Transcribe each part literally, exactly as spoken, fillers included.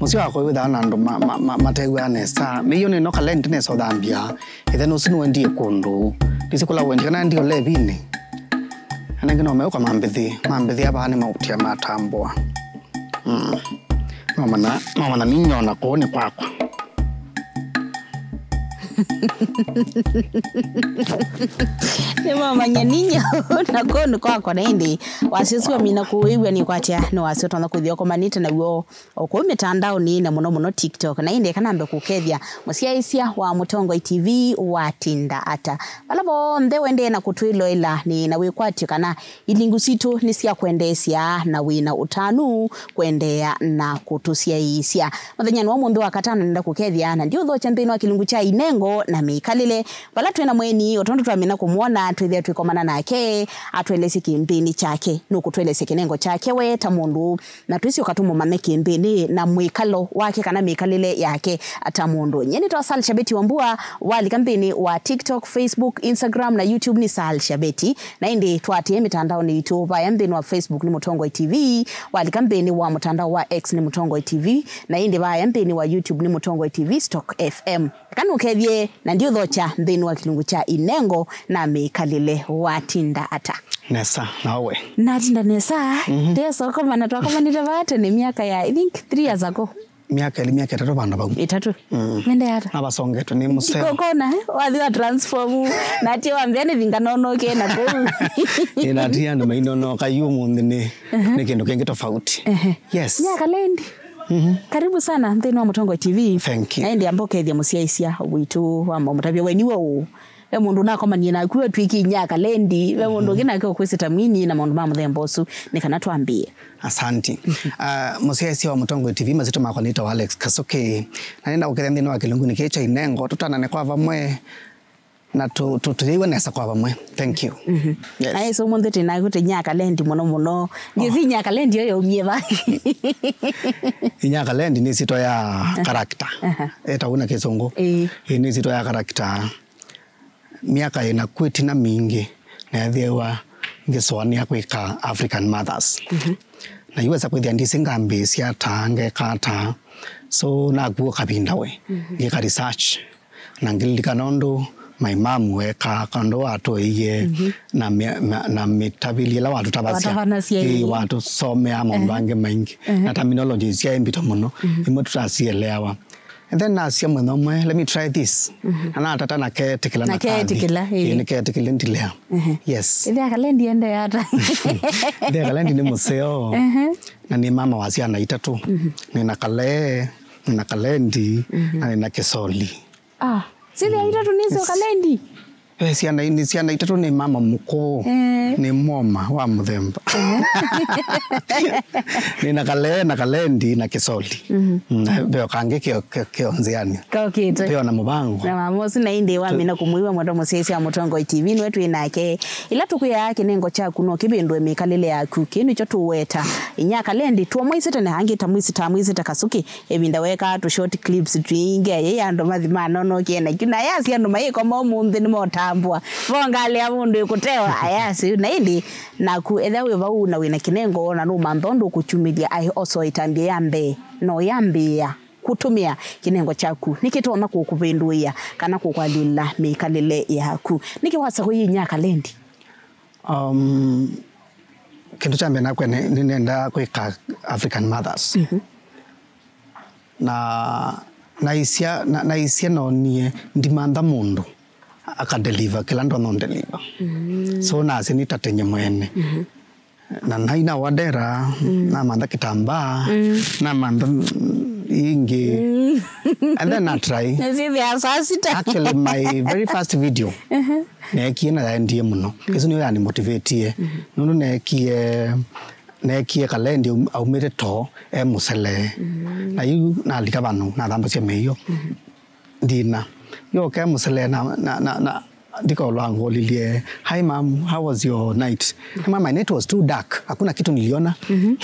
Sio akwa wĩthaa na andũ ma- ma- ma- matew'aa nesa. Mĩio nĩ no kalendi nesa ũthambia. Ĩthe nũsu nĩwendie kũndũ. Ndisi kũla wendi kana ndi ũlevinĩ. Anenge no meuka mambĩthĩ. Mambĩthĩ ava nĩ mautia matambũa. Mm. Mamana mamana ninyona kũũ nĩ kwakwa. Nĩmamanya ninyo na kũũ nĩ kwakwa na ĩndĩ wasyo ũsu wamina kũwĩw'a nĩ kwatya nĩ wasyo ũtonya kũthi ũkomanĩte naw'o o kũu mĩtandaonĩ na mũno mũno TikTok. Na ĩndĩ eka nambe kũkethya mũsyaĩĩsya wa Mũtongoi T V watinda ata. Vala vonthe wendee na kũtwĩloela nĩ na wĩkwatyo kana ilungu sitũ nĩ sya kwendeesya na wĩ na ũtanu kwendeea na kũtũsyaĩĩsya. Mũthenya nĩ wa mũnthĩ wa katano nenda kũkethya na ndiũthokya nthĩnĩ wa kĩlungu kya inengo na mĩkalĩle. Vala twĩ na mweni, o tondũ twamina kũmwona, twĩthĩa twĩkomana nake, atũelesye kĩmbĩnĩ kyake. Nũkũtũelesya kĩnengo kyake we ta mũndũ, na twĩsyoka tũmũmanye kĩmbĩnĩ na mwĩkalo wake kana mĩkalĩle yake ta mũndũ. Nyie nĩtawa Sal Shabeti Wambua, walika nthĩnĩ wa TikTok, Facebook, Instagram na YouTube nĩ Sal Shabeti. Na ĩndĩ twatie mĩtandaonĩ itũ, vaya nthĩnĩ wa Facebook nĩ Mũtongoi T V, walika nthĩnĩ wa mũtandao wa X nĩ Mũtongoi T V, na ĩndĩ vaya nthĩnĩ wa YouTube nĩ Mũtongoi T V Stock F M. Eka nũkethye na ndiũthokya nthĩnĩ wa kĩlungu kya inengo na mĩkalĩle watinda ata. Nesa, na we? Natinda nesa. Mhm. Ndĩasokomana, twakomanĩte vaa tene myaka ya, I think, three years ago. Myaka ĩlĩ, myaka ĩtatũ vandũ vau. Ĩtatũ. Mm. Mende ata? Navasongetwe nĩ mũseo. Kokona, eh? Wathi wa transform. Natie wambĩa nĩ vinga nonoke na kũu. Nĩnatia andũ mainonoka yu mũnthĩ nĩ, nĩ kĩndũ kĩngĩ tofauti. Ehe. Yes. Nyakalendi. Mhm. Karibu sana nthĩnĩ wa Mũtongoi T V. Thank you. Na ĩndĩ amba ũkethya mũsyaĩĩsya witũ wa mũtavya we nĩwe ũ. Ve mũndũ ũnakomanie naku atw'ĩkie inya kalendi, ve mũndũ ũngĩ nake ũkwĩsĩta mwini na maũndũ ma mũthemba ũsu, nĩ kana twambĩĩe. Asanti. Ah, mũsyaĩĩsya wa Mũtongoi T V, masyĩtwa makwa nĩtawa Alex Kasuki. Na nĩnakũkethya nthĩnĩ wa kĩlungunĩ kĩĩ kya inengo, tũtanane kwa vamwe, na tũ- tũ- tũyĩw'a nesa kwa vamwe. Thank you. Mhm. Yes. Aĩ, so ũmũnthĩ twĩ naku twĩ inya kalendi mũno mũno. Ngĩsĩ inya kalendi ĩyo yaumie va? Inya kalendi nĩ syĩtwa ya character. Aha. Ĩtawa na Kĩsũngũ. Ĩĩ. Ĩĩ, nĩ syĩtwa ya character. Myaka ĩna kwĩtina mingĩ, neethĩawa ngĩsũanĩa kwĩka African mothers. Mhm. Na yu wesa kwĩthĩa ndisĩ ngambĩĩsya ata, ngeka ata. So, nakuo kavinda we, ngĩka research, na ngĩlilikana ũndũ my mom wekaa, ũndũ watũeie, na mĩ- na- na mĩtavĩlye ĩla watũtavasya. Watavanasya, ĩĩ, ĩĩ. Watũsomeaa maũndũ angĩ maingĩ. Na terminologies syaĩ mbito mũno, imwe tũtasieleawa. And then nasya mũthenya ũmwe, "Let me try this." Na natata na ketĩkĩla na Na kathi. Ketĩkĩla, ĩĩ. Ĩĩ, nĩketĩkĩle ndilea. Yes. Ĩthĩa kalendi ende ata? Ĩthĩa kalendi nĩ mũseo. Na nĩ mama wa syana itatũ. Nĩna kalee, nĩna kalendi, na nĩna kĩsoli. Ah, sithĩa itatũ nĩsyo kalendi? Eh, syana, nĩ syana itatũ, nĩ mama mũkũũ, eh, nĩ moma wa mũthemba. Eh. Nĩ na kalee na kalendi na kĩsoli. Mhm. Na veo kangĩ kĩo, kĩo, kĩo nzĩanĩ. Kokĩte. Veo na mũvango. Na mama ũsu na ĩndĩ wamina kũmwĩw'a mwendwa mũsyaĩĩsya wa Mũtongoi T V nĩwe twĩ nake. Ĩla tũkwĩaa kĩnengo kyaku no kĩvĩndũe mĩkalĩle yaku. Kĩĩ nĩkyo tũweta inya kalendi. Tuomwĩsĩ tene angĩ ta mwĩsĩ ta mwĩsĩ ta Kasuki. Ĩvinda wekaa tũ short clips twingĩ, ayai andũ mathi manonokie nakyu. Na ayasi andũ mayĩkoma ũmũnthĩ nĩmotambũa. Vongalĩa mũndũ ĩkũtewa, ayasi. Na ĩndĩ, naku, ethĩa wĩ vau na wĩna kĩnengo, na nũmantha ũndũ ũkũkyumĩlya, aĩ oso ĩtambya ya mbee, na ũyambĩĩa kũtũmĩa kĩnengo kyaku. Nĩkĩ tonya kũkũvĩndũĩa, kana kũkwalyũlĩla mĩkalĩle yaku? Nĩkĩ wasakũie inya kalendi? Um, kĩndũ kya mbee nakwa nĩ- nĩnendaa kwĩka African mothers. Mhm. Na naisya, na- naisya nonie ndimantha mũndũ akadeliver kĩla ndonya ndeliver. Mm. So nasya nĩtatenye mwene. Mhm. Na naina wadera, mm, namantha kĩtambaa, mm, namantha, mm, ingĩ. Mm. And then I try. Nĩsyĩthĩaa saa sita. Actually, my very first video, mhm, neekie na yaendie mũno. Ĩsu nĩyo yanimotivatie. Mhm. Nũndũ neekie, neekie kalendi aum- aumĩte too e mũsele. Mhm. Na yu nalika vandũ nathambasya mĩio. Mhm. Ndina. Yoke mũsele na, na, na, na ndikaũlwa ngũlilye, "Hi mom, how was your night?" Mama, "My night was too dark. Hakuna kitu niliona." Mhm.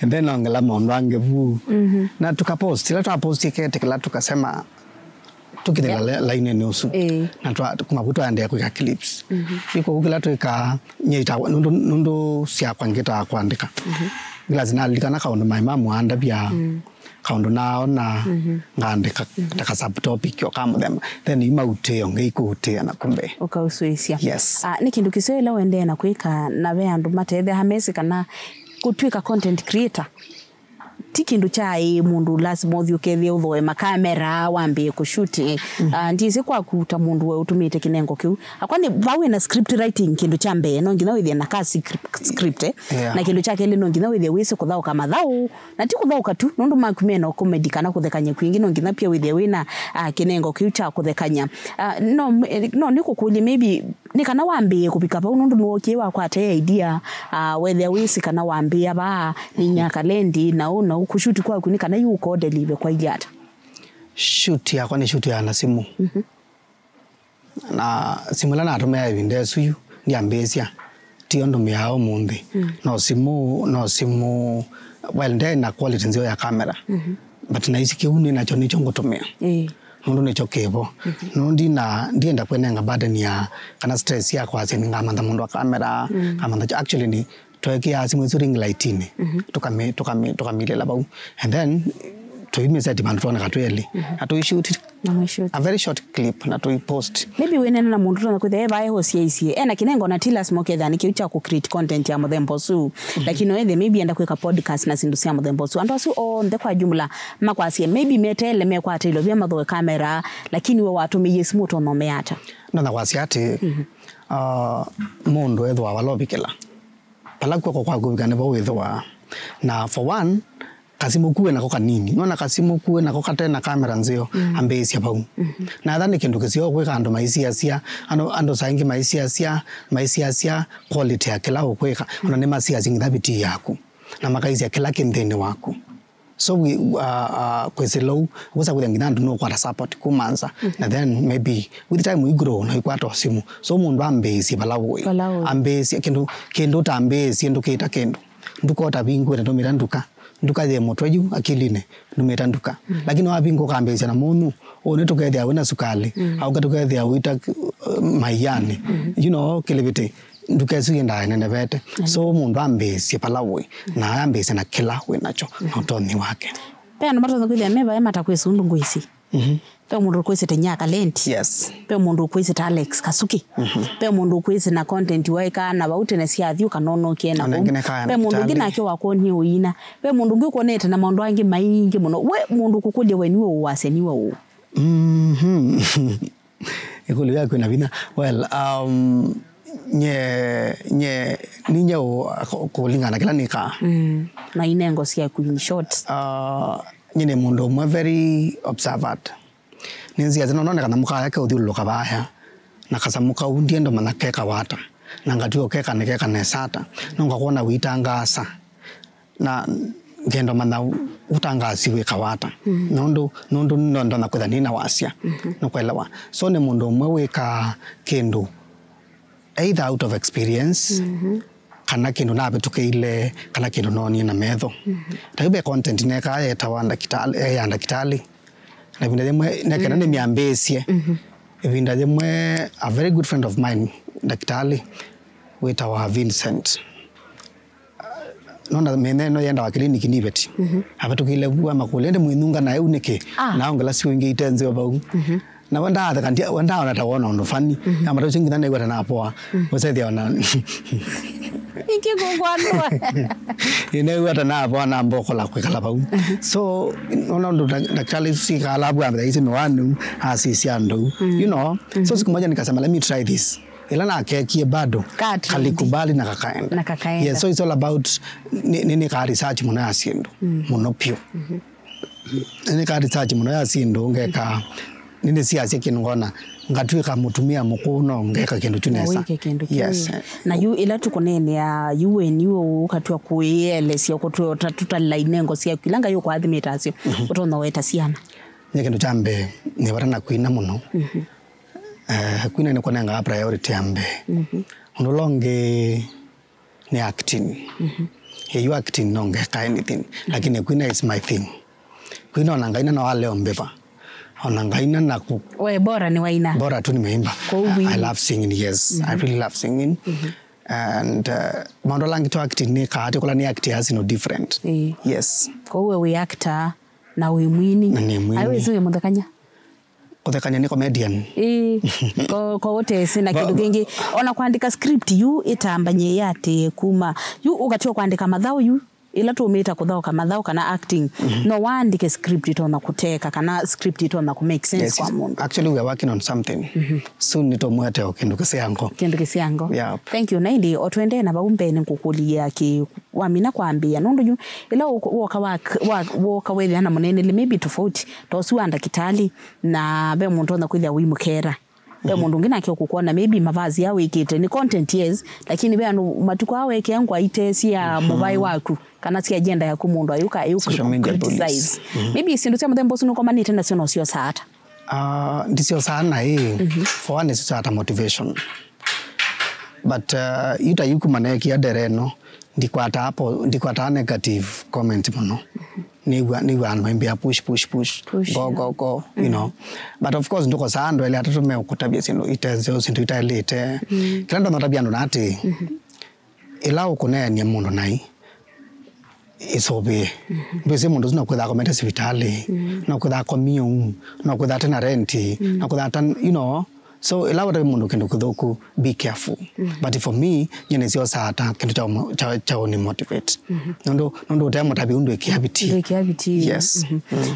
And then ongela maũndũ angĩ vu. Mhm. Na tukapost, ila twapost iketĩkĩla tukasema, tũkĩthela, yeah, le- lainenĩ ũsu. Eh. Na twa- kuma vu twaendeea kwĩka clips. Mhm. Iko kila twĩka nyita nũndũ, nũndũ syakwa ngĩtaa kwandĩka. Mhm. Glass nalilikana kaũndũ maĩ mamũandavya, kaũndũ naona, ngaandĩka ta ka subtopic o ka mũthemba. Then imautĩo ngeikũũtĩa na kumbe. Ũkausũĩsya. Yes. Ah, nĩ kĩndũ kĩseo ĩla ũendee na kwĩka, na ve andũ matethea mesĩ kana kũtw'ĩka content creator ti kĩndũ kya ĩ mũndũ lazima ũthiĩ ũkethĩe ũthooe makamera wambĩe kũshuti. Ah, ndyĩsĩ kwaku ta mũndũ we ũtũmĩte kĩnengo kĩu. Akwa nĩ vau wĩna script writing, kĩndũ kya mbee no nginya wĩthĩe na ka script, script, eh? Yeah. Na kĩndũ kya kelĩ no nginya wĩthĩe wĩsĩ kũthaũka mathaũ, na ti kũthaũka tu, nũndũ maku mena comedy kana kũthekany'a kwingĩ, no nginya pia wĩthĩe wĩna, ah, kĩnengo kĩu kya kũthekany'a. Ah, no, eh, no nĩkũkũlye maybe nĩ kana wambĩĩe kũvika vau, nũndũ nĩwookie wakwata ĩ idea, ah, wethĩa wĩsĩ kana wambĩĩa vaa nĩ Nyakalendi, na ũ, na ũ, kũshuti kwaku nĩ kana yu ũkodelive kwa ilyĩ ata? Shoot yakwa nĩ shoot ya na simũ. Na simũ ĩla natũmĩaa ĩvinda ĩsu yu, ndyambĩĩsya, tiyo ndũmĩaa ũmũnthĩ. No simũ, no simũ, well, nde na quality nzeo ya camera. But naisi kĩu nĩ nakyo nĩkyo ngũtũmĩa. Ĩĩ. Nũndũ nĩkyo kĩvo. Nũndũ ndina, ndienda kwenenga burden ya, kana stress ya kwasya nĩ ngamantha mũndũ wa kamera, ngamantha kyo. Actually nĩ tweekĩaa simũ isu ring light-inĩ, tũkami-, tũkami-, tũkamilĩla vau. And then tũimĩseti vandũ twoneka twĩ elĩ. Na tũishoot Na mwisho. A very short clip na tũipost. Maybe wĩnena na mũndũ tona kwĩthĩa evae hosyaisye ena kĩnengo na ti lasima ũkethĩa nĩ kĩu kya kũ create content ya mũthemba ũsu. Lakini no ethĩa maybe enda kwĩka podcast na syĩndũ sya mũthemba ũsu. Andũ asu onthe kwa jumla makwasye maybe meteele mekwata ilovia mathoe kamera, lakini we watũmĩie simũ ũtonya ũmea ata? Ndonya kwasya atĩ, uh, mũndũ ethĩwa vala ũvikĩla, vala kw'oko kwaku ũvika nĩvo wĩthĩwa. Na for one, kasimũ ku wĩ nako kanini. Nona kasimũ ku wĩ nako kate na kamera nzeo, ambĩĩsya vau. Na etha nĩ kĩndũ kĩseo kwĩka andũ maisiasya, andũ, andũ saa ingĩ maisiasya, maisiasya quality ya kĩla ũkwĩka. Ona nĩ masiasya nginya vitii yaku. Na makaisya kĩla kĩ nthĩnĩ waku. So we, uh, uh, kwĩsĩla ũu, wĩsa kwĩthĩa nginya andũ nũkwata support kuma nza. Na then maybe with time we grow na ikwata o simũ. So mũndũ ambĩĩsye vala ũĩ. Vala ũĩ. Ambĩĩsye kĩndũ, kĩndũ ũtambĩĩsye ndũkĩta kĩndũ. Nduka ũtavingũĩte ndũmĩta nduka. Nduka yĩ mũtwe yu akilinĩ, ndũmĩta nduka. Lakini wavingũa ũkambĩĩsya na mũnyũ, ũũ nĩ tũkethĩa wĩna sukalĩ, au katũkethĩa wĩta, uh, maianĩ. You know, kĩlĩvĩtĩ, nduka ĩsu yĩndaa ĩnenevete. So mũndũ ambĩĩsye vala ũĩ, na ayambĩĩsya na kĩla wĩ nakyo, na ũtonyi wake. Ve andũ matonya kwĩthĩa me vaĩ matakwĩsĩ ũndũ ngwĩsĩ. Ve mũndũ ũkwĩsĩte Nyakalendi. Yes. Ve mũndũ ũkwĩsĩte Alex Kasuki. Ve mũndũ ũkwĩsĩ na content waĩkaa na vau tene syathiũ kana ũnokie na kũu. Ve mũndũ ũngĩ nake wakwonie ũina. Ve mũndũ ũngĩ ũkwonete na maũndũ angĩ maingĩ mũno. We mũndũ kũkũlya we niwe ũwasya niwe ũũ? Mhm. Ĩkũlyo yaku ĩna vinya. Well, um, nye, nye, ninye ũ, kũlingana na kĩla nĩkaa. Na inengo syaku in short. Uh, nye nĩ mũndũ ũmwe very observant. Nĩnzĩasya no none kanyamũ kaya keũthyũlũlũka vaya, na kasamũ kau ndienda manya keka wata, na ngatw'ĩka ũkeka nĩkeka nesa ata, no ngakwona ũitangaasa, na ngenda manya ũtangaasi wĩka wata, nũndũ, nũndũ no ndonya kwĩtha nĩna wasya, nũkwelewa. So nĩ mũndũ ũmwe wĩkaa kĩndũ either out of experience, kana kĩndũ navĩtũkĩile, kana kĩndũ noonie na metho. Ta yu ve content nekaa yetawa ndakĩtalĩ, eh, ya ndakĩtalĩ. Na ĩvinda yĩmwe, nekena nĩmyambĩĩsye. Ĩvinda yĩmwe, a very good friend of mine, ndakĩtalĩ, wĩtawa Vincent. Nona mene no yendawa kĩliniki niveti. Avĩtũkĩile vu amakũlya, "Ĩndĩ mwĩnyunga naĩ u nĩkĩ?" Ah. Na ongela siũ ingĩ ite nzeo vau. Na we ndaatheka, ndia-, we ndaona ta wona ũndũ funny. Amata ũcio nginya naigua ta napoa. Ũsethia ona. Ingĩ ngũngwanũa. Inaigua ta napoa na mbokola kwĩkala vau. So, nona ũndũ dak-, daktari ũcio sikala vau ambĩtha isi miwani, asisya andũ. You know? So siku moja nikasema, "Let me try this." Ĩla nakekie bado, kalikubali na kakaenda. Na kakaenda. Yeah, so it's all about, nĩ, nĩ, nĩkaa research mũno ya syĩndũ. Mũno piũ. Nĩnĩkaa research mũno ya syĩndũ, ngeka, nĩnĩsiasya kĩndũ ngona, ngatw'ĩka mũtumĩa mũkũũ no ngeka kĩndũ kyu nesa. Wĩke kĩndũ kĩu. Yes. Na yu ĩla tũkũneenea, yu weni ũũ ũkatw'a kũĩelesya, kũtwota tũtalila inengo syaku, ila Ngai ũkwathimĩte asyo, ũtonya weta syana. Nye kĩndũ kya mbee, nĩ vata na kwina mũno. Eh, kwina nĩkũnengaa priority ya mbee. Ũndũ ũla ũngĩ, nĩ acting. Ĩyu acting no ngeka anything. Lakini kwina is my thing. Kwina ona ngaina no aleo mbĩva. Ona ngaina na ku- We, bora nĩ waina. Bora tu nimeimba. Kwa ugu I, I love singing, yes. I really love singing. And uh, maũndũ ala angĩ to acting nĩ kaati kũla nĩ act as no different. Ĩĩ. Yes. Kwa hiyo we actor na wĩ mwini. Na nĩ mwini. Ayo wĩsĩ wĩ mũthekany'a. Kũthekany'a nĩ comedian. Ĩĩ. Ko ko ũtesĩ na kĩndũ kĩngĩ. Ona kwandĩka script yu ĩtambany'e ya atĩ kuma yu ũkatiwa kwandĩka mathaũ yu ĩla tũmĩta kũthaũka mathaũ kana acting. No waandĩke script ĩtonya kũteka kana script ĩtonya kũ make sense. Yes, kwa mũndũ. Actually we are working on something. Soon nĩtũmwete o kĩndũ kĩseango. Kĩndũ kĩseango. Yeah. Thank you. Na ĩndĩ o twendee na vau mbee nĩngũkũlya kĩ wamina kwambĩĩa nũndũ yu ĩla ũk- woka wa, wa, woka wethĩa na mũneneli maybe tofauti ta ũsu wa ndakĩtalĩ na ve mũndũ ũtonya kwĩthĩa wĩmũkera. Ve mũndũ ũngĩ nake ũkũkwona maybe mavazi ya wĩkĩte nĩ content, yes, lakini ve andũ matukũ aa wekĩa ngwa ite sya mũvaĩ waku kana sya agenda yaku mũndũ ayũka ayũ Social media criticize. Bullies. Maybe syĩndũ sya mũthemba ũsu nũkomanĩte nasyo no syosaa ata? Ah, ndisyosaa naĩ. For one, nĩsyosaa ta motivation. But uh, yu ta yu kuma neekia ndere ĩno, ndikwataa po- ndikwataa negative comment mũno. Nĩw'a nĩw'a andũ maimbĩa push push push. Push, go yeah. Go go, you know. But of course ndũkosaa andũ elĩ atatũ meũkũtavya syĩndũ ite nzeo, syĩndũ itaĩlĩte. Kĩla ndonya ũtavya andũ na atĩ ĩla ũkũneenany'a mũndũ naĩ, ĩsũvĩe. Ndwĩsĩ mũndũ ũsu no kwĩtha akomete sivitalĩ, no kwĩtha akomie ũu, no kwĩtha ate na renti, no kwĩtha ata, you know. So ĩla ũtavya mũndũ kĩndũ kĩthũku, be careful. But for me, nyie nĩsyosaa ta kĩndũ kya ũmo- kya- kya ũni motivate. Nũndũ nũndũ ũte mũtavya ũndũ ĩkĩa vitii. Ndwĩkĩa vitii. Yes.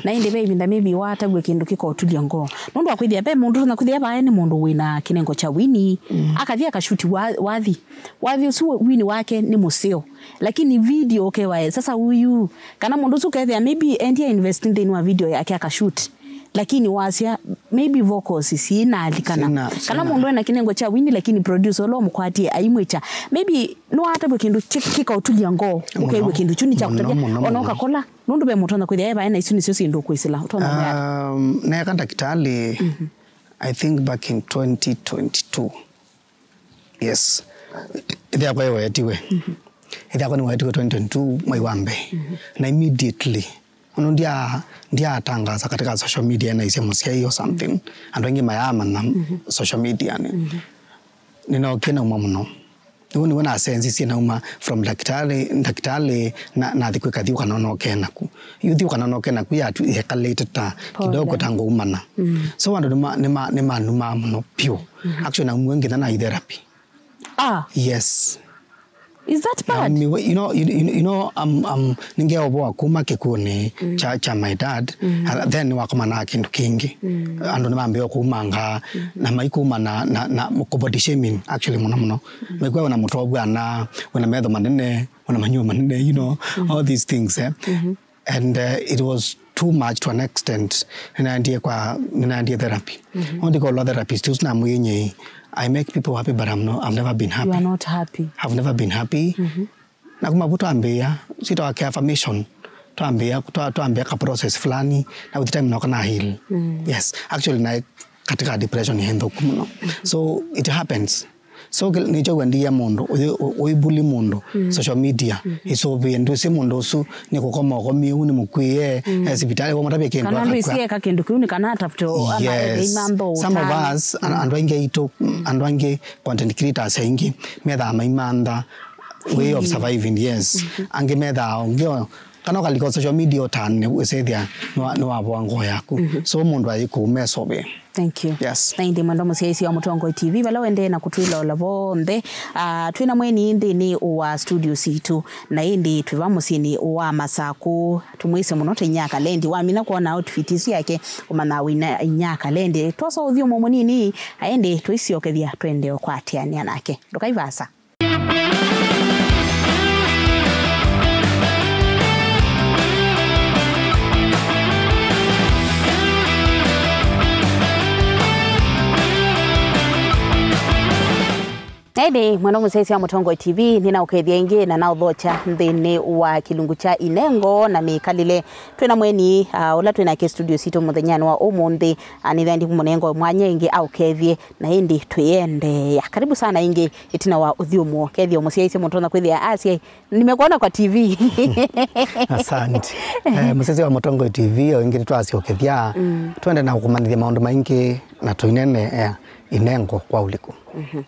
Na ĩndĩ ve ĩvinda maybe watavw'a kĩndũ kĩkaũtulya ngoo nũndũ wa kwĩthĩa ve mũndũ na kwĩthĩa vae nĩ mũndũ wĩna kĩnengo kya wini, akathi akashuti wa- wathi wathi ũsu wini wake nĩ mũseo. Lakini video ũkewa e sasa huyu kana mũndũ ũsu ũkethĩa maybe endie invest nthĩnĩ wa video yake akashoot, lakini wasya maybe vocals sinalikana. Sina- kana sina- mũndũ ena kĩnengo kya wini lakini producer ũla ũmũkwatie aimwĩkya maybe nĩwatavw'a kĩndũ kĩ- kĩkaũtulya ngoo ũkew'a kĩndũ kyu nĩ kya kũtavya ona ũkakola nũndũ ve mũtonya kwĩthĩa evae na isu nĩsyo syĩndũ ũkwĩsĩla ũtonya kwĩa. Um, neka ndakĩtalĩ, I think back in twenty twenty-two. Yes. Ĩthe yakwa ĩwetiwe. Ĩthe yakwa nĩwetiwe twenty twenty-two mwai wa mbee. Na immediately, ũndũ ndia ndiatangasa katika social media na isya mũsyai or something. Andũ aingĩ mayaamanya social media nĩ. Nĩnookie nauma mũno. Ũu nĩw'o nasenzisie nauma from ndakĩtalĩ ndakĩtalĩ na nathi kwĩka thiũ kana ũnoke naku. Yu thiũ kana ũnoke naku yatu yekalĩte ta kidogo ta ngũumana. So andũ nĩma- nĩma- nĩmanumaa mũno piũ. Actually naumue nginya na therapy. Ah, yes. Is that bad? Naumiwe, you know, you, you, you know, um, um, ningeovoa kuma kĩkuũnĩ cha, cha my dad. Uh, then wakomana kĩndũ kĩngĩ. Andũ nĩmambĩĩe kũumanga na maikumana na, na body shaming actually mũno mũno. Maikuwa wĩna mũtwe bwana, wĩna metho manene, wĩna manyuo manene, you know, all these things, eh. And uh, it was too much to an extent. Ninaendie kwa ninaendie therapy. Ondi kwa therapist usu namwinye, I make people happy but I'm no, I've never been happy. You are not happy. I've never been happy. Na kuma vu twambĩĩa sitawake affirmation, twambĩĩa twa- twambĩĩa ka process fulani na with time noka na heal. Yes, actually na katika depression ya nthũku mũno. So it happens. So nĩkyo wendia mũndũ ũyũ ũibuli mũndũ social media isũvĩe ndwĩsĩ mũndũ ũsu nĩ kũkoma ũkomie ũu nĩ mũkwĩe e sivitalĩ wamũtavya kĩndũ kana ndwĩsieka kĩndũ kĩu nĩ kana atafute amantho. Some of us an- andũ aingĩ aitũ andũ aingĩ content creators aingĩ methaa maimantha way of surviving. Yes, angĩ methaa ũngĩ o- kana ũkalika social media ũtane ũsethĩa nĩwavoa ngoo yaku. So mũndũ aĩ kũu mesũvĩe. Thank you. Yes. Na ĩndĩ mwendwa mũsyaĩĩsya wa Mũtongoi T V vala wendee na kũtwĩlola vonthe. Ah, twĩna mweni nthĩnĩ wa studio sitũ na ĩndĩ twĩva mũsyĩnĩ wa Masakũ. Tũmwĩsĩ mũno ta inya Kalendi wamina kwona outfit isu yake ũmanyaa wĩna inya Kalendi. Twosa ũthyũmũ mũnini aĩndĩ tũisyokethya twende ũkwatĩanĩa nake. Ndũkaivasa. Na ĩndĩ mwendwa mũsyaĩĩsya wa Mũtongoi T V nĩnaũkethya ĩngĩ na naũthokya nthĩnĩ wa kĩlungu kya inengo na mĩkalĩle. Twĩna mweni, ah, ũla twĩ nake studio sitũ mũthenyanĩ wa ũmũnthĩ, ah, nĩthĩa ndikũmũnenga mwanya ĩngĩ aũkethye na ĩndĩ twĩendeea. Karibu sana ĩngĩ ĩtina wa ũthyũmũo. Kethio mũsyaĩĩsya mũtonya kwĩthĩa asyai, nimekuona kwa T V. Asante. Eh, mũsyaĩĩsya wa Mũtongoi T V o ĩngĩ nĩtwasyokethya twende na kũmanyĩthya maũndũ maingĩ na tũinene eh, inengo kwa ũliku.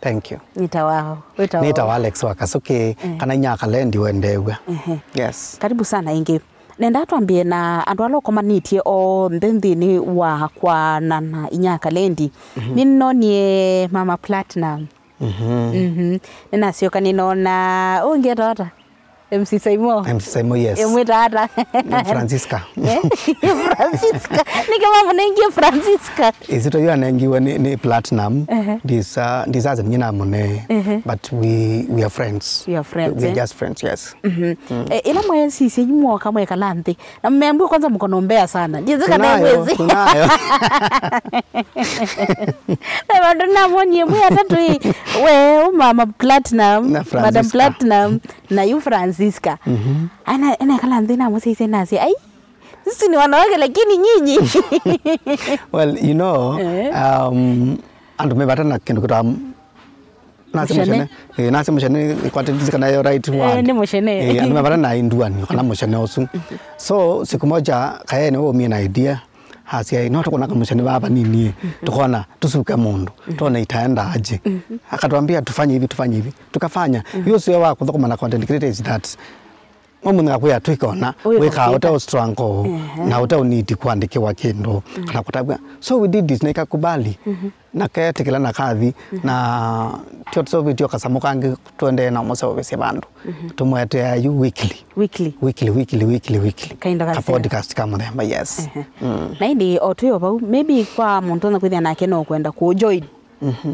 Thank you. Nĩtawa, wĩtawa Nĩtawa Alex wa Kasuki, kana inya Kalendi wendeew'a. Ehe. Yes. Karibu sana ĩngĩ. Nenda twambie na andũ ala ũkomanĩtye onthe nthĩnĩ wa kwanana inya Kalendi. Nĩnonie Mama Platinum. Mhm. Nĩnasyoka nĩnona ũngĩ etawa ata? M C Saimo. M C Saimo, yes. Ĩmwĩta ata? Francisca. Eh? Francisca. Nĩkĩ mamũnengie Francisca? Ĩsyĩtwa yu anengiwe nĩ, nĩ Platinum. Ehe. Ndisa, ndisa nyie namũnee, but we, we are friends. We are friends, We are eh? just friends, yes. Mhm. Eh, ĩla mwesisye yu mwoka mwekala nthĩ. Na mmeambiwa kwanza mko na mbea sana. Ndiwezi kana Tunayo, mwezi. Tunayo. Na bado namonie mwe atatũ ĩ. We, u Mama Platinum, Na Madam Francisca. Platinum, na yu Francisca. Ana, ana kala nthĩ na mũsese nasi. Ai, sisi ni wanawake lakini nyinyi. Well, you know, Eh. um, andũ me vata na kĩndũ kĩtwa nasi Mũcene. Mũcene. Eh, nasi mũcene, ikwatĩtĩsĩ kana yo right Eh, word. Nĩ mũcene. Eh, andũ me vata na induani, kana mũcene ũsu. So, siku moja, Kaye nĩwe waumie na idea, asya, "No tũkona kamũcene vaa vanini, tũkona, tũsuke mũndũ, tuone itaenda aje." Akatwambia, "Tufanye hivi, tufanye hivi." Tukafanya. Hiyo sio wa kuthũkũma na content creator is that. Mwamuthanga kwĩa twĩkona, Wĩka wĩkaa kĩka. Ũte ũstruggle, Ehe. Na ũte ũniti kuandĩkĩwa kĩndũ, kana kũtavw'a. So we did it, na ikakubali. Na ketĩkĩla na kathi, na tio tũseũvĩtye kasamũ kangĩ tũendee na mũseũvĩsye vandũ. Tũmwetea yu weekly. Weekly. Weekly, weekly, weekly, weekly. Kainda Ka kaseo. Podcast ka mũthemba, yes. Ehe. Na ĩndĩ o twĩ o vau, maybe kwa mũndũ ona kwĩthĩa nake no kwenda kũjoin.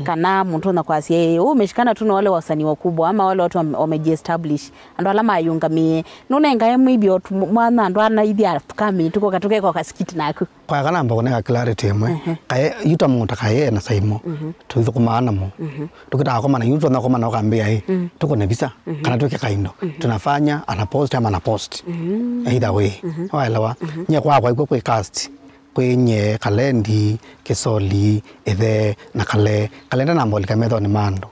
Kana mũndũ ona kwasya, "Ĩ, huu umeshikana tu na wale wasanii wakubwa ama wale watu wame-, wamejiestablish." Andũ ala mayũngamie. Nũnengae maybe o tu mwana andũ ana ithi upcoming, tũkoka tũkeka kasikiti naku. Kwa kana mba kũnenga clarity ĩmwe. Kaye, yu ta mũndũ ta Kaye na Saimo. Tũithũkũmaa namo. Tũkĩtaa komana, yu tũna komana ũkambĩa, "Ĩ, tũkone visa, kana twĩke kaindo." Tunafanya, ana post ama na post. Either way. Waelewa? Nye kwakwa ikuo kwĩ cast. Kwĩ nyie, Kalendi, Kĩsoli, Ĩthe, na Kale. Kale ndanamba ũlika methonĩ ma andũ.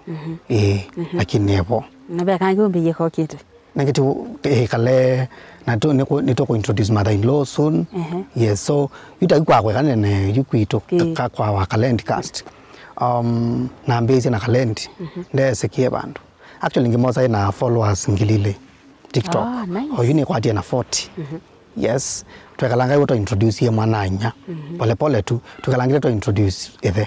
Ĩĩ, lakini evo. Na ve kangĩ ũmbĩie kokĩte? Nengeti, ĩĩ, Kale, na tu, nĩkũ-, nĩtũkũ introduce mother in law soon. Yes, so, yu ta yu kwakwa ĩkanene, yu kwitũ, ka, kwa wa Kalendi cast. Um, nambĩĩsye na Kalendi, ndeesĩkie vandũ. Actually, ngĩmosa ĩna followers ngili ilĩ TikTok. Ah, nice. Oyu nĩkwatie na forty. Yes. Twekalanga ĩw'o twa introduce mwana-a-inyia. Pole pole tu. Twekalangile twa introduce Ĩthe.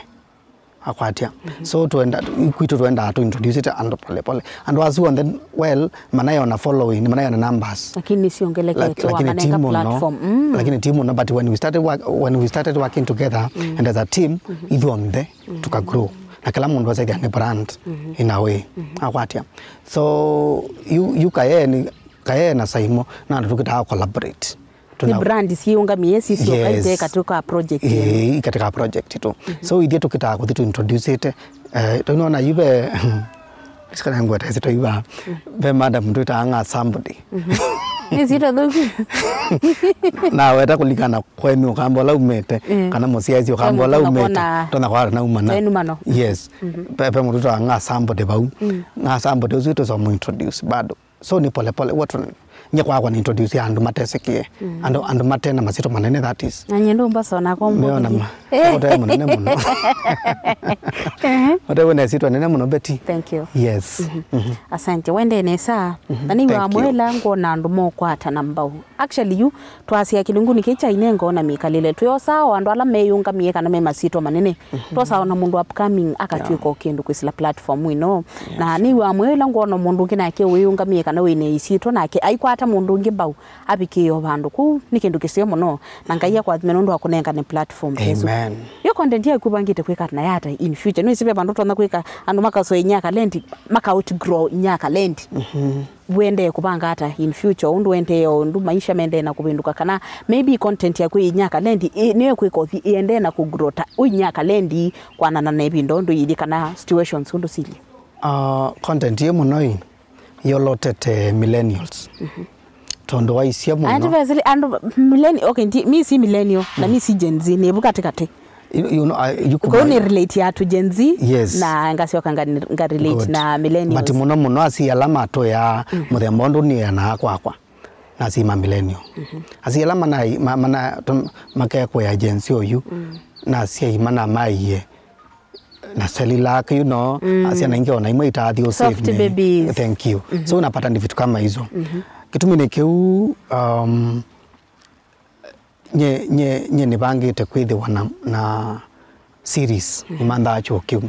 Akwatya. So, twenda, kwitũ twendaa tũ introduce andũ pole pole. Andũ asu onthe, well, manayona following, manayona numbers. Lakini siongelekete, lak-, lakini wamanenga ti mũno, platform. Lakini ti mũno, but when we started work, when we started working together and as a team, ithuonthe, tũka grow. Na kĩla mũndũ asethĩa nĩ brand in a way. Akwatya. So, yu, yu Kaye nĩ, Kaye na Saimo, na andũ tũkĩtaa collaborate. Nĩ brand siĩũngamie sisyoka, yes, ite katika project. Eh, katika project tu. So, ithyĩ tũkĩtaa kũthi tũ introduce ĩte, eh, tũnona yu ve, sikana ngweta ĩsĩ tũiva, ve madam twĩtaa Ng'a somebody. Nĩ sita thũku. Na weta kũlikana kwenyu ũkamba ũla umĩte, kana mũsyaĩsya ũkamba ũla umĩte, tona kwa naumana. Yes. Pe, pe mũndũ twĩtaa Ng'a somebody vau. Ng'a somebody ũsu tũsomũ introduce bado. So nĩ pole pole, what, nye kwakwa nĩ introduce ya andũ matesĩkĩe. Andũ, andũ mate na masyĩtwa manene, that is. Na nye ndũmba sona kwa mbũthi. Meona ma. Ote mũnene mũno. Ote wĩna syĩtwa nene mũno, Betty. Thank you. Yes. Asante. Wende nesa. Na nĩ wa mwela ngona andũ mokwata na mbau. Actually, yu, twasya kĩlungu nĩ kĩcha inengo na mĩkalĩle. Twĩosaa o andũ ala meyũngamie kana me masyĩtwa manene. Twosaa ona mũndũ upcoming akatw'ĩka o kĩndũ kwĩsĩla platform ĩno. Na nĩ wa mwela ngona mũndũ ũngĩ nake wĩyũngamie kana wĩna isyĩtwa nake aikwata mũndũ ũngĩ mbau avikĩe o vandũ kũu. Nĩ kĩndũ kĩseo mũno. Na Ngai akwathime nũndũ wa kũnengane platform ta ĩsu. Amen. Yo content yaku ũvangĩte kwĩka na yata in future? Nĩwĩsĩ ve vandũ tonya kwĩka andũ makasoa inya Kalendi, maka outgrow inya Kalendi. Wendee kũvanga ata in future, ũndũ wendee o ũndũ maisha mendee na kũvĩndũka, kana maybe content yaku ĩ inya Kalendi, ĩ, nĩyo kwĩka ũthi ĩendee na kũgrow ta ũ inya Kalendi, kwanana na ĩvinda ũndũ yĩthi kana situations ũndũ silyĩ? Ah, content ĩ mũno ĩ, yolotete millennials. Tondũ waisye mũno. Andũ vasili, andũ millenni-, okay, ndi, mi si millennial, na mi si Gen Z, nĩ vu katikati. You, you know, I, you could. Kau nĩ relate ya to Gen Z, yes, na ngasyoka nga, nga relate na millennials. But mũno mũno asi ala matũyaa mũthemba ũndũ nĩanaa kwakwa. Na asi ma millennial. Asi ala mana, ma, mana, tum-, makekwea Gen Z oyu. Na asi ai mana maiye. na Celilac, you know, mm, syana ingĩ ona imwe itaathi ũsave. Soft babies. Thank you. Mm-hmm. So unapata ni vitu kama hizo. Mm-hmm. Kĩtumi nĩ kĩu, um, nye, nye, nye nĩvangĩte kwĩthĩwa na, na series, mm, nĩmanthaa kyũũ kĩu.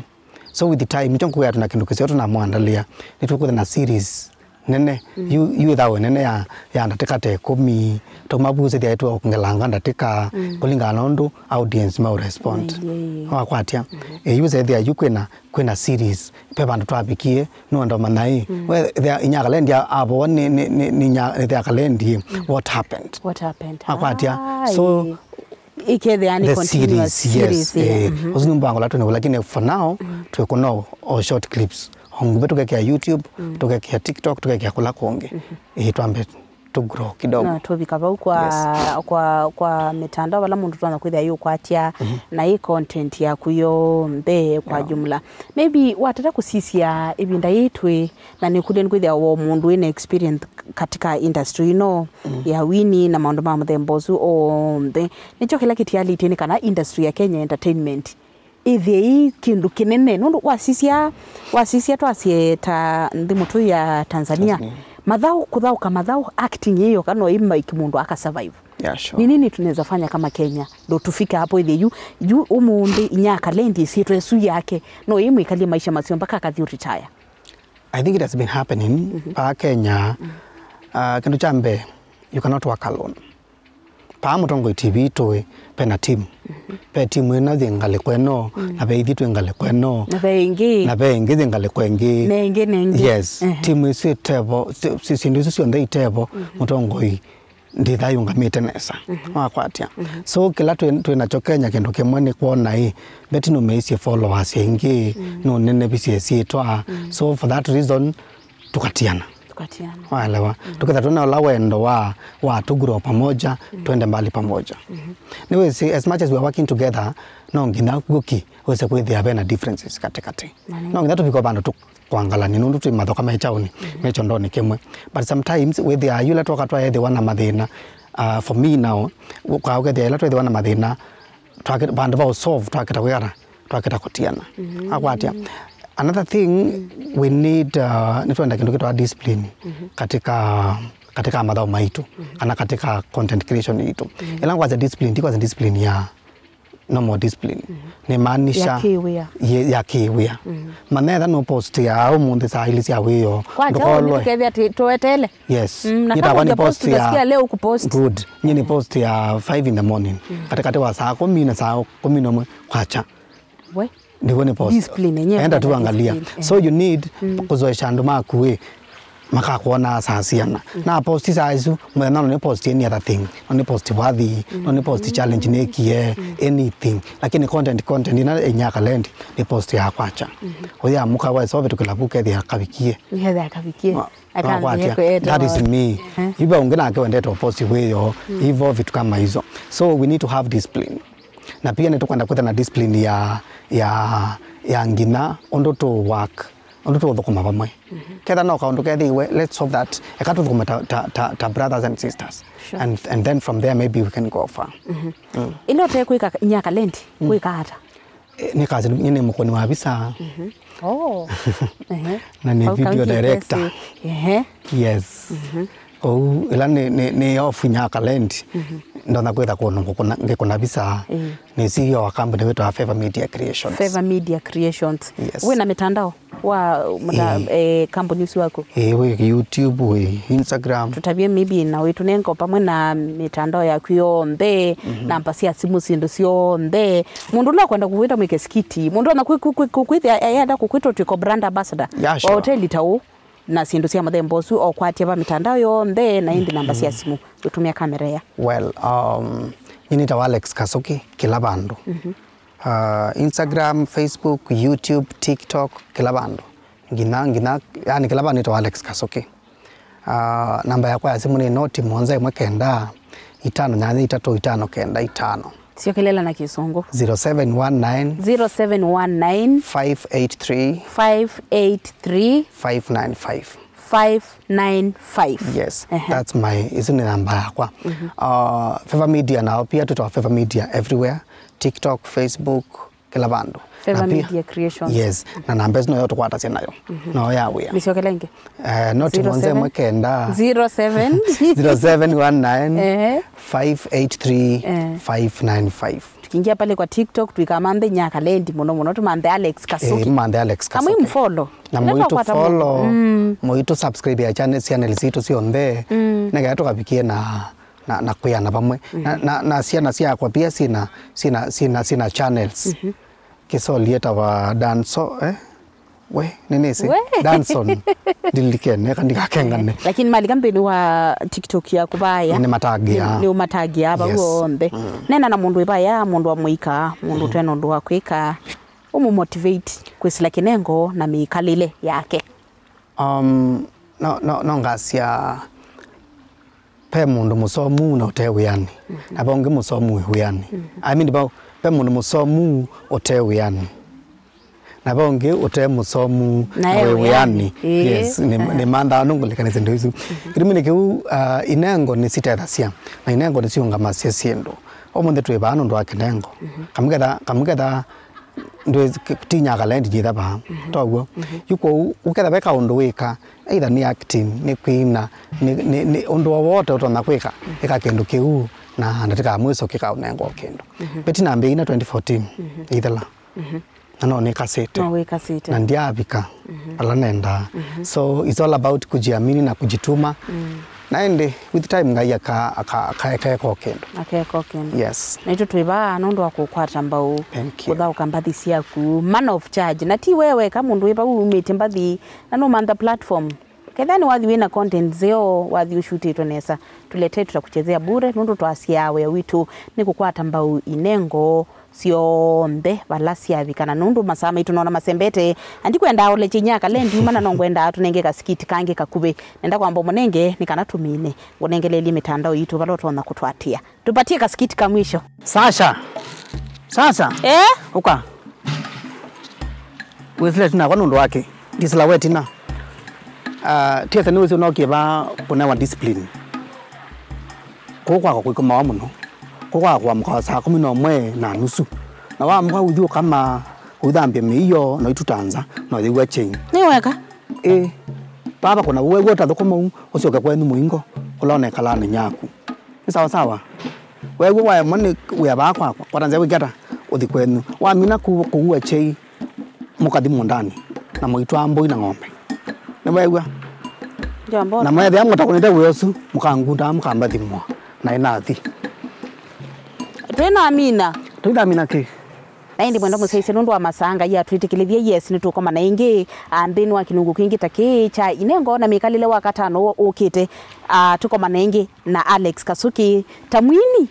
So with the time, nĩkyo ngũkwĩa tũna kĩndũ kĩseo tũnamũandalĩa, nĩtũkwĩthĩa na series nene, mm, yu, yu ĩthawe nene ya, ya ndatĩka ta ĩkũmi, tũmavuusĩthya ĩtwe ũkũngelanga ndatĩka, mm, kũlingana na ũndũ audience mau respond. Ĩĩ, ĩĩ. Wakwatya. Mm-hmm. Ĩĩ, yu sethĩa yu kwĩna, kwĩna series, ve vandũ twavikie, nũenda ũmanya ĩ. Mm. We, the, inya Kalendi a-, avoa nĩ, nĩ, nĩ, nĩ nya, nĩ the Kalendi, mm, what happened? What happened? Wakwatya. Ah, so, ĩĩ. Ĩkethĩa nĩ the continuous series, series, yes, ĩĩ. Eh, mhm. Ũsu nĩ mpango la twĩnaw'o, lakini for now, mm, twĩkũna o short clips. O nguvĩ tũkekĩa YouTube, mm, tũkekĩa TikTok, tũkekĩa kũla kũngĩ. Mhm. Ĩĩ, twambe to grow kidogo. Na tũvika vau kwa, yes, kwa, kwa mĩtandao vala mũndũ tonya kwĩthĩa yũkwatya, mhm, na ĩ content yaku yonthe kwa, yeah, jumla. Maybe watata kũsisya ĩvinda yĩĩ twĩ, na nĩkũlye nĩkwĩthĩa o mũndũ wĩna experience katika industry ĩno, mm, ya wini na maũndũ ma mũthemba ũsu onthe. Nĩkyo kĩla kĩtialĩtye nĩ kana industry ya Kenya entertainment ĩthĩe ĩ kĩndũ kĩnene, nũndũ wasisya, wasisya twasye ta nthĩ mũtũi ya Tanzania, Tanzania, mathaũ, kũthaũka mathaũ, acting ĩĩ yoka no ĩ make mũndũ aka survive. Yeah, sure. Ni nini tunaweza fanya kama Kenya ndo tufike hapo ĩthĩe yu, yu ũmũnthĩ inya Kalendi ĩsyĩtwa ĩsu yake no ĩmwĩkalye maisha maseo mpaka akathi retire? I think it has been happening, mhm, vaa Kenya. Mm. Uh, kĩndũ kya mbee, you cannot work alone. Paa Mũtongoi T V tũĩ, pena team. Mhm. Ve team ĩno yĩ ngalĩko ĩno, mm, na ve ithi twĩ ngalĩko ĩno. Na ve ĩngĩ. Na ve ĩngĩ yĩ ngalĩko ĩngĩ. Na ĩngĩ, na ĩngĩ. Yes. Mhm. Team ĩsu ĩtevo, sy-, sy-, syĩndũ isu syonthe itevo, mhm, Mũtongoi ndĩthaa yũngamĩte nesa. Mhm. Wakwatya. Mhm. So kĩla twĩ, twĩ nakyo Kenya kĩndũ kĩmwe nĩ kwona ĩ, Betty nũmĩisye followers aingĩ, mm, nũnenevisye syĩtwa. Mm. So for that reason, tukatiana. Tukatiana. Waelewa? Mm. Tuketha twĩna ũla wendo wa, wa to grow pamoja, mm, twende mbali pamoja. Mhm. Nĩwĩsĩ, as much as we are working together, no nginya guki wĩse kwĩthĩa vena differences katikati. Na nĩ- No nginya tũvika vandũ tũkwangalany'a, nũndũ twĩ mathoka me kyaũnĩ, mhm, me kyondonĩ kĩmwe. But sometimes, wĩthĩaa yũla twoka twaethĩwa na mathĩna, uh, for me now, ũkaa ũkethĩa ĩla twethĩwa na mathĩna, twake-, vandũ va ũsolve, twakĩta kwĩkata, twakĩta kũtiana. Mhm. Akwatya. Another thing, mm, we need, uh, nĩtwenda kĩndũ kĩtwa discipline, mhm, katika, katika mathaũ maitũ, mhm, kana katika content creation itũ. Mhm. Ĩla ngwasya discipline, ndikwasya discipline ya normal discipline. Mhm. Nĩmaanisha ya kĩwĩa. Ye-, ya kĩwĩa. Mhm. Manetha nũpostia ũmũnthĩ saa ilĩ sya wĩoo. Kwacha ndũkolwe. Ũkethĩa atĩ tũwetele. Yes. Mm, na nyie kama takwa nĩ post ya, utasikia leo kupost. Good. Nyie nĩ post ya five in the morning. Mm. Katikati wa saa kũmi na saa kũmi na ũmwe kwacha. We. Nĩw'o nĩ post. Discipline yenyewe. Enda tu kwenda angalia. Discipline. So you need, mm, kũzoesha andũ maku ĩ, makakwona saa siana. Mm. Na post saa isu, mũthenya no nĩ post any other thing. No nĩ post wathi, no nĩ post, mm, challenge nĩkie, mm, anything. Lakini content, content ina inya Kalendi, nĩ post ya kwacha. Mm-hmm. Ũyamũka wa so vitu kila buke thia kavikie. Nĩgetha akavikie. Ma- Akambia kwetwa. That is me. Eh. Iva ũngĩ nake wendete ũposti wĩoo, mm, ivo vitu kama hizo. So we need to have discipline. Na pia nĩtũkwenda kwĩtha na discipline ya, ya, ya nginya ũndũ tũ work, ũndũ tũũthũkũma vamwe. Mhm. Ketha no kaũndũ kethĩiwe, let's solve that. Eka tũthũkũme ta, ta, ta, ta brothers and sisters. Sure. And, and then from there maybe we can go far. Mhm. Mm. Ĩla ũtekwĩka inya Kalendi, mm, wĩka ata? Eh, nĩ kasi, nyie nĩ mũkũni wa visa. Mhm. Oh. Ehe. Na nĩ video director. Ehe. Yes. Mhm. Kwoou ĩla nĩ, nĩ, nĩ off inya Kalendi, mhm, ndonya kwĩtha kũndũ ngũkũna, ngĩkũna visa. Ĩĩ. Nĩ C E O wa company wĩtawa Favor Media Creations. Favor Media Creations. Yes. Wĩ na mĩtandao wa mũta-, ĩĩ, eh, company ũsu waku? Ĩĩ, wĩ YouTube, wĩ Instagram. Tũtavye maybe na wĩtũnenga pamwe na mĩtandao yaku yonthe, mhm, namba sya simũ, syĩndũ syonthe. Mũndũ ũla akwenda kũkwĩta mwĩke skiti, mũndũ ona kwĩ-, kwĩ-, kwĩ-, kwĩthĩa ayenda kũkwĩta ũtwĩka brand ambassador, yeah, sure, wa hoteli ta ũũ, na syĩndũ sya mũthemba ũsu, o kwatya va mĩtandao yonthe, na ĩndĩ namba sya simũ, ũtũmĩa kamera ĩya. Well, um, nyie nĩtawa Alex Kasuki, kĩla vandũ. Mhm. Uh, Instagram, Facebook, YouTube, TikTok, kĩla vandũ. Nginya, nginya, yani kĩla vandũ nĩtawa Alex Kasuki. Uh, namba yakwa ya simũ nĩ noti mũonza ĩmwe kenda, itano nyanya itatũ itano kenda itano. Syokelela na Kĩsũngũ. Zero seven one nine. Zero seven one nine. Five eight three. Five eight three. Five nine five. Five nine five. Yes, ehe, that's my, isu nĩ namba yakwa. Mhm. Uh, Favor Media nao pia twĩtawa Favor Media everywhere. TikTok, Facebook, kĩla vandũ. Na Favor pia- Media Creations. Yes, na namba ĩsu noyo tũkwatĩsya nayo. No ya wĩa. Nĩsyokela ĩngĩ. Eh, no tũmwonze Zero seven. Ĩmwe kenda. Zero seven. Zero seven one nine, Ehe. five eight three, five nine five. Tukiingia pale kwa TikTok, tuikamanthe inya Kalendi mũno mũno, tumanthe Alex Kasuki. Eh, manthe Alex Kamwe Kasuki. Mfollow. Na mũitũ follow, mũitũ subscribe ya channel, channel sitũ syonthe. Nĩgetha tũkavikie na, na, na kwĩana vamwe. Na, na, na syana syakwa pia sina, sina, sina, sina channels. Kĩsoli etawa Danso, eh? We, nĩnĩsĩ. We. Danson. Ndilikene, eka ndikakengane. Lakini malika nthĩnĩ wa TikTok yaku vaya. Nĩ matagia. Nĩ, nĩ ũmatagia vau. Yes. Onthe. Nena na mũndũ ĩvaya, mũndũ wa mũika, mũndũ ũtena ũndũ wa kwĩka, ũmũmotivate kwĩsĩla kĩnengo na mĩkalĩle yake. Um, no, no, no ngasya pe mũndũ mũsomu na ũte wĩanĩ. Na ve ũngĩ mũsomu wĩ wĩanĩ. I mean, ve, ve mũndũ mũsomu ũte wĩanĩ. Na ve ũngĩ ũte mũsomu na wĩ wĩanĩ. Ĩĩ. Yes, nĩ, nĩ manthaa nũngũlĩkanĩsya ndũ isu. Kĩtumi nĩ kĩu, uh, inengo nĩ sitethasya. Na inengo nĩ siũngamasya syĩndũ. Ũmũnthĩ twĩ vaa nũndũ wa kĩnengo. Kamũketha, kamũketha ndwĩ tinya Kalendi jitha vaa. Tow'o. Yu kwoou, ũketha ve kaũndũ wĩka, either nĩ acting, nĩ kwina, nĩ, nĩ, nĩ ũndũ o wote ũtonya kwĩka, ĩka kĩndũ kĩu, na ndatĩka ya mwiso kĩkaũnengwa o kĩndũ. Beti nambĩĩi na twenty fourteen, ĩithela. Na no nĩkasĩte. No wĩkasĩte. Na ndiavika ala nendaa. So it's all about kujiamini na kujituma. Na ĩndĩ, with time, Ngai aka-, aka-, aka-, akaeka o kĩndũ. Akaeka o kĩndũ. Yes. Naitũ twĩ vaa nũndũ wa kũkwata mbau. Thank you. Kũthaũka mbathi syaku. Man of charge. Na ti we weka mũndũ wĩ vau umĩte mbathi, na nũmantha platform. Kethĩa nĩ wathi wĩna content nzeo, wathi ũshutĩtwe nesa, tuletee, tutakuchezea bure, nũndũ twasyaa wĩa witũ nĩ kũkwata mbau inengo syonthe vala syavika, na nũndũ masaa maitũ nona masembete, na ndikwenda ũlekye inya Kalendi uma, na no ngwendaa tũnenge kasikiti kangĩ kakuvĩ. Nenda kwamba ũmũnenge nĩ kana tũmine. Ngũnengeleelye mĩtandao yitũ vala ũtonya kũtũatĩĩa. Tupatie kasikiti ka mwisho. Sasha! Sasha! Eh? Ũka. Wĩsĩla ĩtina yakwa nũndũ wakĩ? Ndisĩla we ĩtina. Ah, tiesa nĩwĩsĩ ũnokie vaa kũnewa discipline. Kũu kwakwa kũikomawa mũno. Kũu kwakwa kũamũkawa saa kũmi na ũmwe na nusu. Na waamũka ũthi ũkama, ũithambya mĩio, na ũituta nza, na ũyĩw'a kyei. Nĩ weka? Ĩ. Vava kũna wew'a ũtathũkũma ũu, ũsyoke kwenyu mũingo, ũla ũnekalaa na nyaku. Nĩ sawa sawa. Weew'a waemwa nĩ wĩa vaa kwakwa, kwata nzĩa wĩke ata? Ũthi kwenyu. Wamina ku-, kũua kyei, mũkathi mũũndanĩ, na mũitwaa mbũi na ng'ombe. Nĩweew'a? Njombo. Na mwethĩa mũtakũnĩte wĩa ũsu, mũkangundaa, mũkambathimwa. Na ĩnathi. Twĩnamina. Twĩnamina kĩ? Na ĩndĩ mwenda mũsyaĩĩsya nũndũ wa masaa Ngai atwĩtĩkĩlĩthye, yes, nĩtũkomana ĩngĩ, ah, nthĩnĩ wa kĩlungu kĩngĩ ta kĩĩ kya Inengo na mĩkalĩle wa katano ũkĩte. Ah, tũkomana ĩngĩ na Alex Kasuki ta mwini,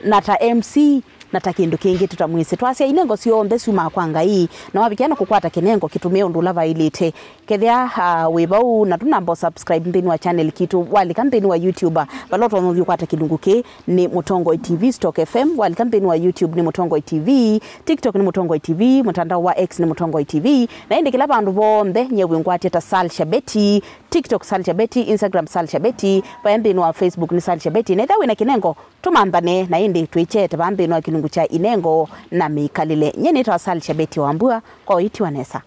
na ta M C, na ta kĩndũ kĩngĩ tũtamwĩsĩ. Twasya inengo syonthe syumaa kwa Ngai, na wavikĩa na kũkwata kĩnengo, kĩtũmĩe ũndũ ũla vaĩlĩte. Kethĩa, ah, wĩ vau na ndũnamba subscribe nthĩnĩ wa channel kitũ, walika nthĩnĩ wa YouTube, vala ũtonya ũthi ũkwata kĩlungu kĩĩ nĩ Mũtongoi T V, Stock F M, walika nthĩnĩ wa YouTube nĩ Mũtongoi T V, TikTok nĩ Mũtongoi T V, mũtandao wa X nĩ Mũtongoi T V, na ĩndĩ kĩla vandũ vonthe nyie wĩngwatya ta Sal Shabeti, TikTok Sal Shabeti, Instagram Sal Shabeti, vaya nthĩnĩ wa Facebook nĩ Sal Shabeti. Na ethĩa wĩna kĩnengo, tũmanthane, na ĩndĩ twĩkyeete vaa nthĩnĩ wa kĩlungu kya inengo na mĩkalĩle. Nyie nĩtawa Sal Shabeti Wambua, kwa ũitiwa nesa.